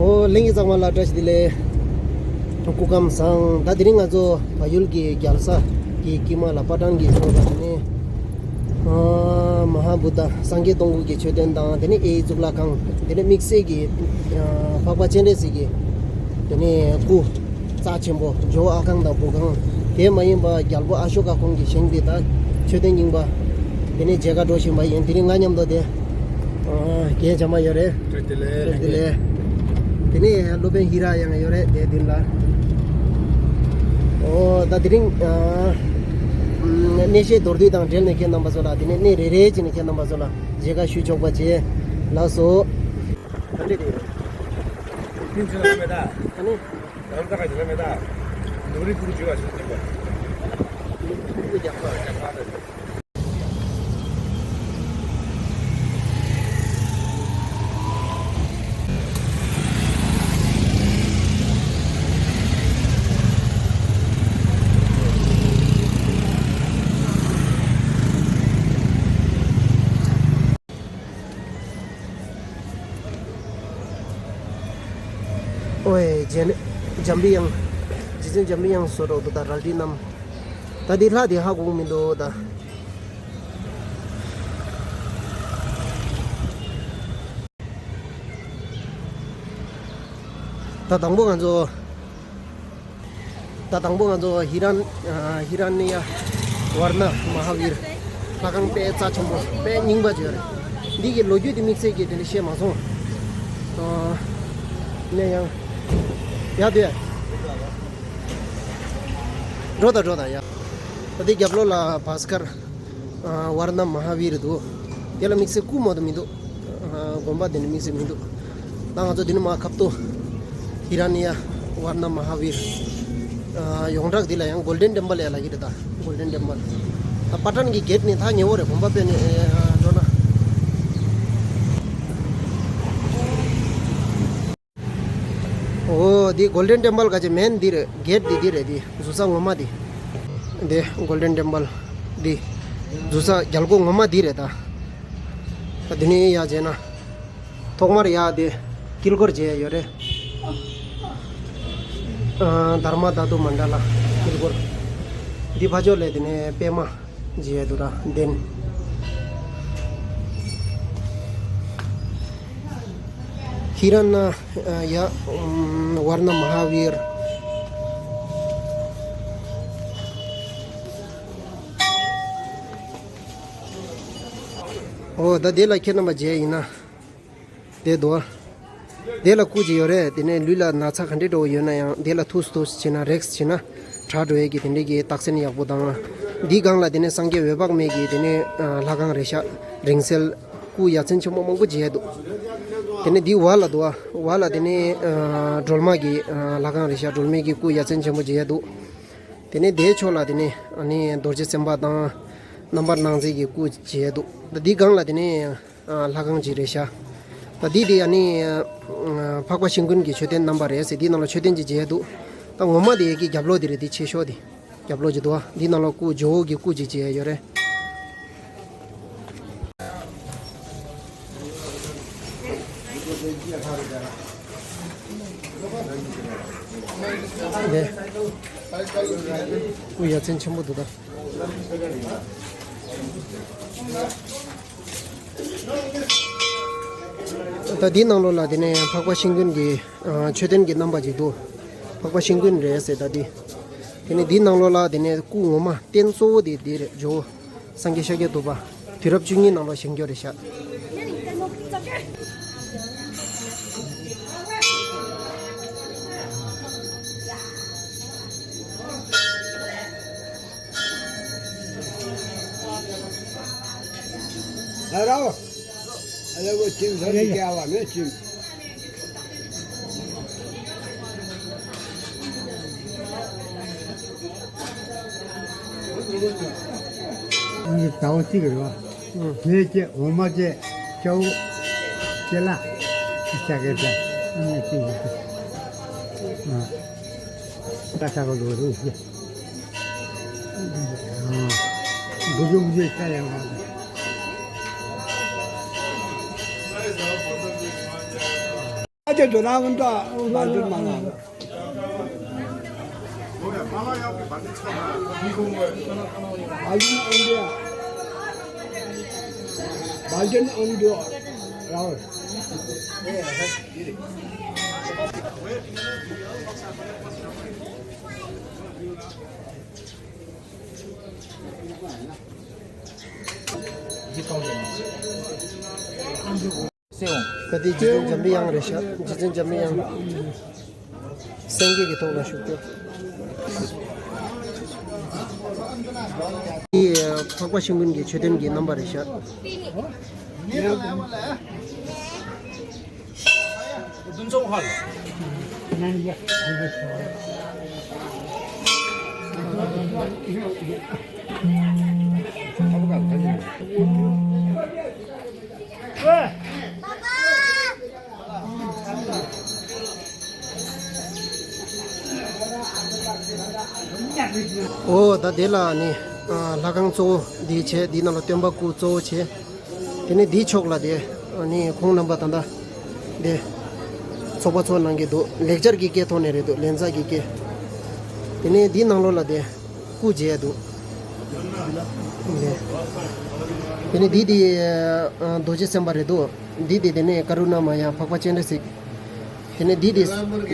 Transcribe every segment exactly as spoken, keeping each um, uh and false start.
ཨོ་ལྷན་རྒྱས་ཚང་མ་ལ་བཀྲ་ཤིས་བདེ་ལེགས། སྐུ་ཁམས་བཟང་། ད་དེ་རིང་ང་ཚོ་བལ་ཡུལ་གྱི་རྒྱལ་ས་གི་དཀྱིལ་མ་ལ་པ་ཊན་གྱི་སོ་ལ་དེ་ནས་ཨ་མ་ཧཱ་བུདྡྷ་སངས་རྒྱས་སྟོང་སྐུ་གི་མཆོད་རྟེན་དང་། དེ་ནས་ཨེ་ཡི་གཙུག་ལག་ཁང་། དེ་ནས་དམིགས་བསལ་གྱི་ཨ་འཕགས་པ་སྤྱན་རས་གཟིགས་ཀྱི་དེ་ནས་སྐུ་རྩ་ཆེན་པོ་ཇོ་བོ་ཨ་ཁང་དང་བུ་ཁང་། དེ་མ་ཡིན་པ་རྒྱལ་པོ་ཨ་ཤོ་ཀ་ཁོང་གི་བཞེངས་ཏེ་ད་མཆོད་རྟེན་རྙིང་པ་དེ་ནས་མཇལ་ཁ་འགྲོ་བཞིན་པ་ཡིན། དེ་རིང་ང་མཉམ་དུ་དེ་ཨ་རྒན་བྱམས་པ་ཡོད་རེད། བཀྲ་ཤིས་བདེ་ལེགས། བཀྲ་ཤིས་བདེ་ལེགས། དེ་ནས་སློབ་དཔོན་ཧི་ར་ཡང་ཡོད་རེད་དེ་མདུན་ལ། ཨོ་ད་དེ་རིང་ཨ་གནས་བཤད་མདོར་བསྡུས་དང་འབྲེལ་ནས་ཁྱེད་རྣམ་པ་ཚོ་ལ་དེ་ནས་གནས་རེ་རེ་བྱས་ནས་ཁྱེད་རྣམ་པ་ཚོ་ལ་མཇལ་ཁ་ཞུ་ཆོག་པ་བྱེད། ལགས་སོ། ག་འདྲས་རེད། ཁྱིམ་ཚང་ལ་མེད་ད། ཨ་ནི། རང་ས་ག་ཅི་ལ་མེད་ད། ནོར་རི་ཀུ་རུ་བྱེད་པ་ཞིག་བྱེད་པ། ཀུ་རུ་རྒྱག་པ་རྒྱག་པ་དང་། ཨོའི་རྗེ་ནི་འཇམ་པའི་དབྱངས། རྗེ་བཙུན་འཇམ་པའི་དབྱངས་སོ་རོག་ཏུ་ད་རལ་གྲི་བསྣམས། ད་འདི་ལྷ་དེ་ཧ་གོ་གི་མི་འདུག་ད། ད་དང་པོ་ང་ཚོ། ད་དང་པོ་ང་ཚོ་ཧི་རན་ཨ་ཧི་རན་ནི་ཡ་ཝར་ན་མ་ཧཱ་བིར་ལྷ་ཁང་དཔེ་རྩ་ཆེན་པོ་དཔེ་རྙིང་པ་ཅིག་ཡོད་རེད། འདི་གི་ལོ་རྒྱུས་དེ་དམིགས་བསལ་གྱི་དེ་འདྲ་བཤད་མ་སོང་། ཨ་ནས་ཡང་ཡ་དེ་འགྲོ་དང་འགྲོ་དང་ཡ། ད་དེ་རྒྱབ་ལོགས་ལ་བྷ་སྐར། ཨ་ཝར་ན་མ་ཧཱ་བིར་འདུག་དེ་ལ་དམིགས་བསལ་སྐུ་མ་གཏོགས་མི་འདུག་ཨ་དགོན་པ་དེ་ནི་དམིགས་བསལ་མི་འདུག་ད་ང་ཚོ་འདི་ནི་མ་ཁབ་ཏོ། ཧི་ར་ནི་ཡ་ཝར་ན་མ་ཧཱ་བིར། ཨ་ཡོངས་གྲགས་འདི་ལ་ཡང་གོལ་ཌེན་ཊེམ་པལ་ཡ་ལབ་ཀྱི་རེད་ད། གོལ་ཌེན་ཊེམ་པལ། ད་པ་ཊན་གྱི་གེ་ཊི་ནི་ཐག་ཉེ་བོ་རེད། དགོན་པ་དཔེ་ནི་ཨ་འགྲོ་ན། ཨོ་འདི་གོལ་ཌེན་ཊེམ་པལ་ག་ཅི་མིན་འདི་རེད། གེ་ཊི་འདི་འདི་རེད། འདི་འཛུལ་ས་ངོ་མ་འདི། འདི་གོལ་ཌེན་ཊེམ་པལ་འདི་འཛུལ་ས་རྒྱལ་སྒོ་ངོ་མ་འདི་རེད་ད། ད་འདི་ནས་ཡར་བྱས་ན། ཐོག་མར་ཡར་འདི་དཀྱིལ་འཁོར་མཇལ་ཡ་ཡོད་རེད། ཨ་དྷརྨ་དྷཱ་ཏུ་མཎྜ་ལ་དཀྱིལ་འཁོར། འདི་ཕར་ཕྱོགས་ལ་དེ་ནས་པདྨ་མཇལ་ཡ་འདུག་ད་གདན། ཧི་ར་ན་ཡ་ཝར་ན་མ་ཧཱ་བིར། ཨོ་ད་དེ་ལ་ཁྱེད་རྣམ་པ་མཇལ་ཡིན་ན། དེ་འདུག་ཨ། དེ་ལ་སྐུ་ཅིག་ཡོད་རེད། དེ་ནས་ལུས་ལ་ན་ཚ་ག་འདྲས་འདྲ་བོ་ཡོད་ན་ཡང་དེ་ལ་ཐུགས་སུ་ཐུགས་སུ་བྱས་ན་རེག་སུ་བྱས་ན་དྲག་འགྲོ་ཡས་ཀྱི་དེ་འདྲས་ཀྱི་རྟགས་མཚན་ཡག་པོ་དང་། འདིའི་སྒང་ལ་དེ་ནས་སངས་རྒྱས་འོད་དཔག་མེད་ཀྱི་དེ་ནས་ལྷ་ཁང་རེད་ཤག་རིང་བསྲེལ་སྐུ་ཡ་མཚན་ཆེན་པོ་མང་པོ་མཇལ་ཡས་འདུག་དེ་ནས་འདིའི་བར་ལ་འདུག་ཨ། བར་ལ་དེ་ནས་སྒྲོལ་མ་གི་ལྷ་ཁང་རེད་ཤག་སྒྲོལ་མའི་གི་སྐུ་ཡ་མཚན་ཆེན་པོ་མཇལ་ཡས་འདུག་དེ་ནས་དེའི་ཕྱོགས་ལ་དེ་ནས་ཨ་ནི་རྡོ་རྗེ་སེམས་དཔའ་དང་། རྣམ་པར་སྣང་མཛད་ཀྱི་སྐུ་མཇལ་འདུག་ད་འདིའི་སྒང་ལ་དེ་ནས་ཨ་ལྷ་ཁང་ཅིག་རེད་ཤག་ད་འདི་དེ་ཨ་ནི་ཨ་འཕགས་པ་ཤིང་ཀུན་གྱི་མཆོད་རྟེན་རྣམ་པ་རེད་ཟེར། འདིའི་ནང་ལ་མཆོད་རྟེན་ཅིག་མཇལ་འདུག་ད་ངོ་མ་དེ་ཡ་གི་རྒྱབ་ལོགས་དེ་རེད། དེ་ཆེ་ཤོས་དེ་རྒྱབ་ལོགས་ཅིག་འདུག་ཨ། འདིའི་ནང་ལ་སྐུ་ཇོ་བོ་གི་སྐུ་ཅིག་མཇལ་ཡོད་རེད། ནས། སྐུ་ཡ་མཚན་ཆེན་པོ་འདུག་ད། ད་འདིའི་ནང་ལོགས་ལ་དེ་ནས་འཕགས་པ་ཤིང་ཀུན་གྱི་ཨ་མཆོད་རྟེན་གྱི་རྣམ་པ་ཅིག་འདུག་འཕགས་པ་ཤིང་ཀུན་རེད་ཟེར་ད་འདི། དེ་ནས་འདིའི་ནང་ལོགས་ལ་དེ་ནས་སྐུ་ངོ་མ་རྟེན་གཙོ་བོ་དེ་འདི་རེད། ཇོ་བོ་སངས་རྒྱས་ཤཱཀྱ་ཐུབ་པ་དུས་རབས་བཅུ་གཉིས་ནང་ལ་བཞེངས་རྒྱུ་རེད་ཤག་ད་ར་བ། ཨ་ལ་གོ་ཅིམ་ཟ་ནི་ཀྱ་བ་མེ་ཅིམ། ཨ་ནི་ཟླ་བ་གཅིག་རེད་བ། ཨུ། ངས་ཀྱེ་འོ་མ་ཀྱེ་ཅའུ་ཀྱེ་ལ་ཅ་གེ་ད་ཨ་ནི་ཅི་ཡིན་ཨ། ད་ས་ག་ལོ་རུ་ཀྱེ། ཨ། འབུ་ཅུ་འབུ་ཅུ་ས་ཡ་བ། ཨ་ཅེ་དོ་རང་ད་བར་དུ་མ་ལ། བར་དུ་ཨོན་དུ་བར་དུ་ཨོན་དུ་ར། ད་དེ་རྗེ་བཙུན་འཇམ་པའི་དབྱངས་རེད་ཤག་རྗེ་བཙུན་འཇམ་པའི་དབྱངས། སངས་རྒྱས་ཀྱི་ཐོག་ལ་བཞུགས་རྒྱུ། འདི་འཕགས་པ་ཤིང་ཀུན་གྱི་མཆོད་རྟེན་གྱི་རྣམ་པ་རེད་ཤག་ཨོ་ད་དེ་ལ་ནི་ལྷ་ཁང་གཙོ་བོ་འདི་བྱས། འདི་ནང་ལ་སྟོན་པ་སྐུ་གཙོ་བོ་བྱས། དེ་ནས་འདིའི་ཕྱོགས་ལ་དེ་ནི་ཁོང་རྣམ་པ་ད་ལྟ་དེ་ཚོགས་པ་ཚོགས་གནང་གི་འདུག་ལེགས་སྦྱར་གྱི་སྐད་ཐོག་ནས་རེད་འདུག་ལན་ཚ་གི་སྐད། དེ་ནས་འདིའི་ནང་ལོགས་ལ་དེ་སྐུ་མཇལ་འདུག་དེ་ནས་འདི་དེ་རྡོ་རྗེ་སེམས་དཔའ་རེད་འདུག་འདི་དེ་དེ་ནས་ཀ་རུ་ཎ་མ་ཡ་འཕགས་པ་སྤྱན་རས་གཟིགས། དེ་ནས་འདི་དེ་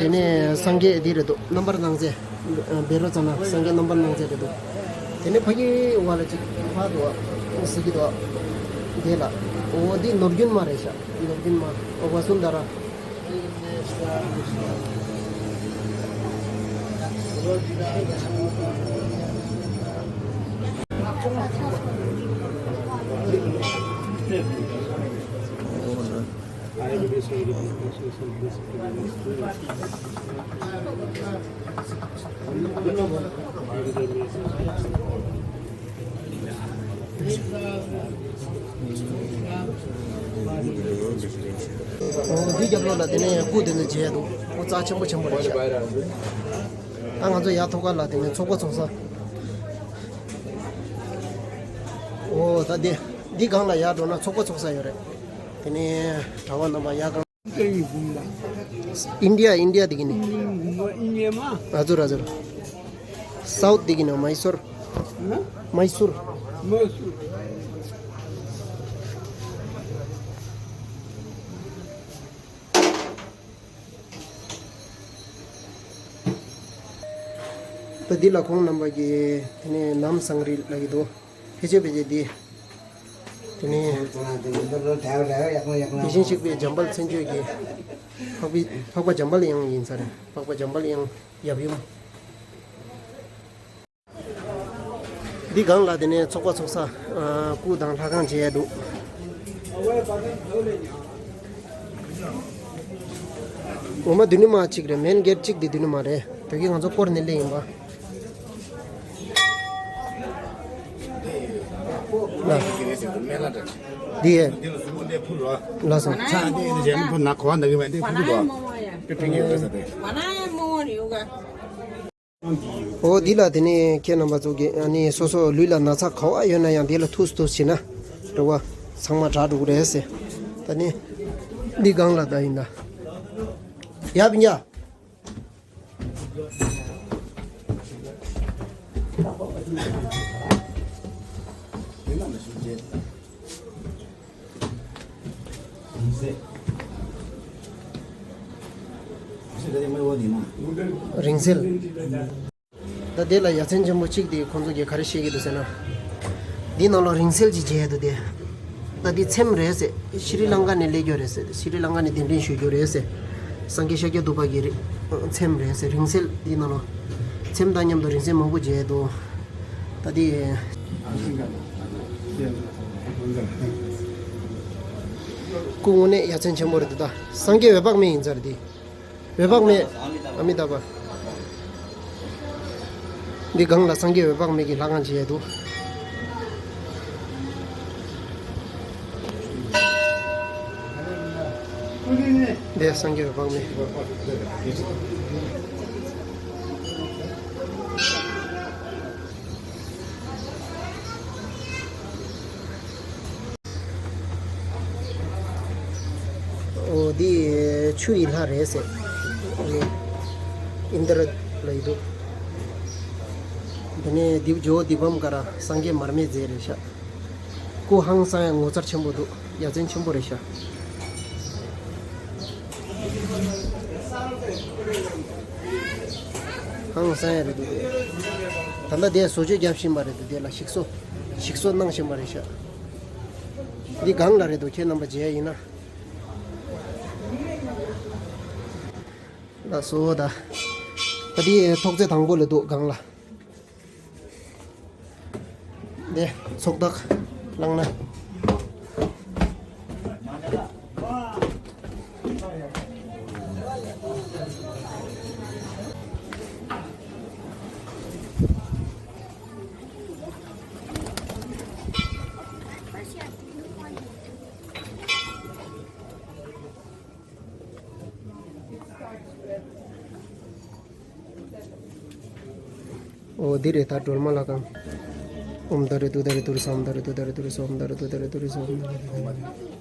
དེ་ནས་སངས་རྒྱས་འདི་རེད་འདུག་རྣམ་པར་སྣང་མཛད། བཻ་རོ་ཙ་ན་སངས་རྒྱས་རྣམ་པར་སྣང་མཛད་རེད་འདུག་དེ་ནས་ཕ་གི་བ་ལ་ཅིག་ཕ་འདུག་ཟེར་གི་འདུག་དེ་ལ་འོ་འདི་ནོར་རྒྱུན་མ་རེད་ཤག་ནོར་རྒྱུན་མ་འོ་བ་སུན་དར། འདི་རྒྱབ་ལོགས་ལ་དེ་ནས་སྐུ་དེ་ཚོ་མཇལ་འདུག་སྐུ་རྩ་ཆེན་པོ་ཆེན་པོ་རེད་ཤག་ད་ང་ཚོ་ཡར་ཐོག་ཁ་ལ་དེ་ནས་ཚོགས་པ་ཚོགས་ས། འོ་ད་འདི་འདི་སྒང་ལ་ཡར་འགྲོ་ན་ཚོགས་པ་ཚོགས་ས་ཡོད་རེད། དེ་ནས་གྲྭ་བ་རྣམ་པ་ཡར་སྒང་། ཨིན་ཌི་ཡ། ཨིན་ཌི་ཡ་དེ་གི་ནི། ཨ་ཟུར་ཨ་ཟུར། སའུཐ་དེ་གི་ནི་མའི་སོར། མའི་སུར། ད་འདི་ལ་ཁོང་རྣམ་པ་གི་དེ་ནས་ནམ་སང་རི་ལ་གི་འདུག་ཕལ་ཆེར་ཕལ་ཆེར་འདི། དེ་ནས་དེ་བཞིན་གཤེགས་པའི་འཇམ་དཔལ་མཚན་བརྗོད་ཀྱི་འཕགས་པའི་འཕགས་པ་འཇམ་དཔལ་དབྱངས་ཡིན་ས་རེད། འཕགས་པ་འཇམ་དཔལ་དབྱངས་ཡབ་ཡུམ། འདི་སྒང་ལ་དེ་ནས་ཚོགས་པ་ཚོགས་ས། ཨ། སྐུ་དང་ལྷ་ཁང་མཇལ་ཡ་འདུག་འོ་མ་འདི་ནི་མ་གཅིག་རེད། མེན་གེ་ཊི་གཅིག་འདི་འདི་ནི་མ་རེད། དེ་གི་ང་ཚོ་སྐོར་ནས་སླེབས་ཡིན་པ། ལ། འདི་ཡས། ལ་སོང་། འོ་འདི་ལ་དེ་ནས་ཁྱེད་རྣམ་པ་ཚོ་གི་ཨ་ནི་སོ་སོ་ལུས་ལ་ན་ཚ་ག་བ་ཡོད་ན་ཡང་འདི་ལ་ཐུགས་སུ་ཐུགས་བྱས་ན་རེ་བ་ཚང་མ་དྲག་འགྲོ་གི་རེད་ཟེར། ད་ནི་འདི་སྒང་ལ་ད་ཡིན་ད། ཡ་པིན་ཡ། རིང་བསྲེལ། ད་དེ་ལ་ཡ་མཚན་ཆེན་པོ་གཅིག་དེ་ཁོང་ཚོ་གིས་ག་རེ་བཤད་ཀྱི་འདུག་ཟེར་ན། འདི་ནང་ལོགས་རིང་བསྲེལ་གྱི་མཇལ་འདུག་དེ། ད་འདི་ཚེམས་རེད་ཟེར། ཤྲི་ལང་ཀ་ནས་སླེབས་རྒྱུ་རེད་ཟེར། ཤྲི་ལང་ཀ་ནས་གདན་འདྲེན་ཞུ་རྒྱུ་རེད་ཟེར། སངས་རྒྱས་ཤཱཀྱ་ཐུབ་པ་གི་རི་ཚེམས་རེད་ཟེར། རིང་བསྲེལ་འདི་ནང་ལོགས། ཚེམས་དང་མཉམ་དུ་རིང་བསྲེལ་མང་པོ་མཇལ་འདུག་ད་འདི། སྐུ་དངོས་གནས་ཡ་མཚན་ཆེན་པོ་རེད་འདུག་ད་སངས་རྒྱས་འོད་དཔག་མེད་ཡིན་ས་རེད་འདི། འོད་དཔག་མེད། ཨ་མི་ཏཱ་བྷ། འདི་སྒང་ལ་སངས་རྒྱས་འོད་དཔག་མེད་ཀྱི་ལྷ་ཁང་ཅིག་ཡོད་འདུག་འདི་སངས་རྒྱས་འོད་དཔག་མེད། འོ་འདི་ ཆུ་ཡི་ལྷ་རེད་ཟེར། རེད། ཨིན་དྲ་ལ་ཡི་འདུག་དེ་ནས་དིབ་ཇོ་དིབ་བམ་ཀ་ར་སངས་རྒྱས་མར་མེ་མཛད་རེད་ཤག་སྐུ་ཧང་སང་ཡ་ངོ་མཚར་ཆེན་པོ་འདུག་ཡ་མཚན་ཆེན་པོ་རེད་ཤག་ཧང་སང་ཡ་རེད་འདུག་ད་ལྟ་དེ་བཟོ་བཅོས་རྒྱབ་བཞིན་པ་རེད་འདུག་དེ་ལ་ཞིག་གསོ། ཞིག་གསོ་གནང་བཞིན་པ་རེད་ཤག་འདི་སྒང་ལ་རེད་འདུག་ཁྱེད་རྣམ་པ་མཇལ་ཡིན་ན། ལགས་སོ་ད། ད་འདི་ཐོག་བརྩེགས་དང་པོ་ལ་འདུག་སྒང་ལ། འདི་ཚོགས་བདག་བླངས་ན། འོ་འདི་རེད་ད་སྒྲོལ་མ་ལྷ་ཁང་། ཨོཾ་ཏཱ་རེ་ཏུཏྟཱ་རེ་ཏུ་རེ་སྭཱ་ཨོཾ་ཏཱ་རེ་ཏུཏྟཱ་རེ་ཏུ་རེ་སྭཱ་ཨོཾ་ཏཱ་རེ་ཏུཏྟཱ་རེ་ཏུ་རེ་སྭཱ་ཨོཾ་ཏཱ་རེ་ཏུཏྟཱ་རེ།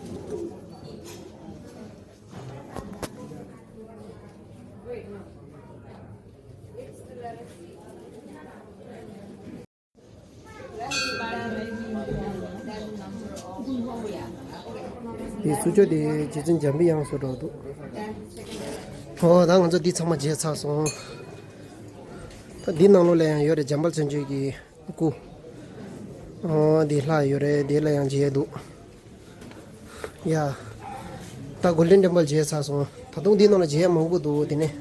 དེ་སུ་ཆོ་དེ་རྗེ་བཙུན་འཇམ་པའི་དབྱངས་སུ་འགྲོ་འདུག་ཨོ་ད་ང་ཚོ་འདི་ཚང་མ་མཇལ་ཚར་སོང་། ད་འདི་ནང་ལོགས་ལ་ཡང་ཡོད་རེད་འཇམ་དཔལ་མཚན་བརྗོད་ཀྱི་སྐུ། ཨོ་འདི་ལྷ་ཡོད་རེད་འདི་ལ་ཡང་མཇལ་འདུག་ཡ། ད་གོལ་ཌན་ཊེམ་པལ་མཇལ་ཚར་སོང་། ད་དུང་འདི་ནང་ལ་མཇལ་ཡ་མང་པོ་འདུག་དེ་ནས་